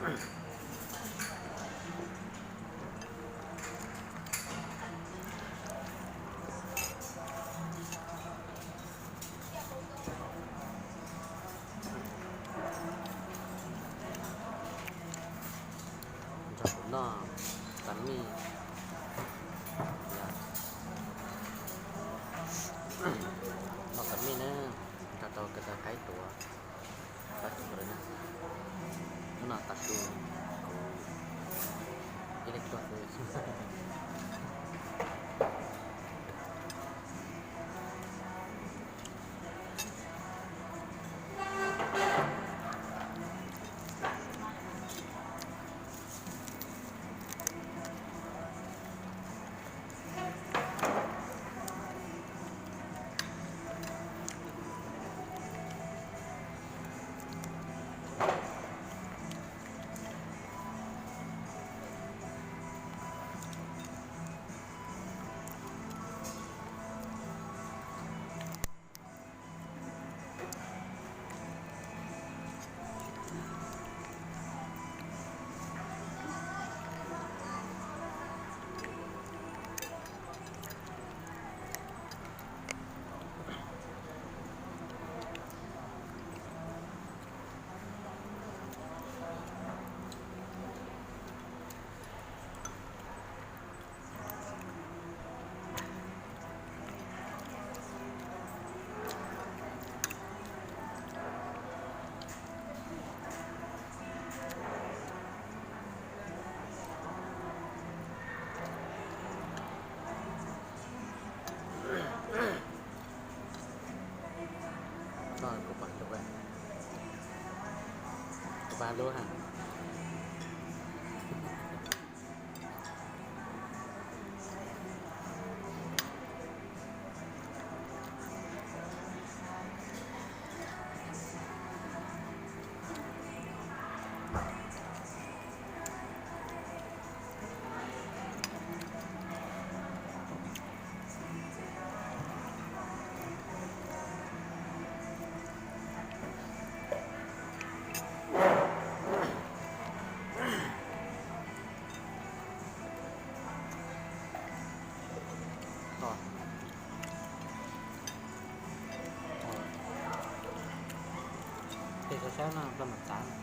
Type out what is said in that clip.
Nrog kuv noj tas mij. Noj tas mij na, nrog rau kawg tau qaib tuav. Tab sis lawm na, hnub no tav su kuv ib leeg tuaj xwb. Kuv pab lub, kuv pab lub ha. Tej sab sab no nplooj mom tav.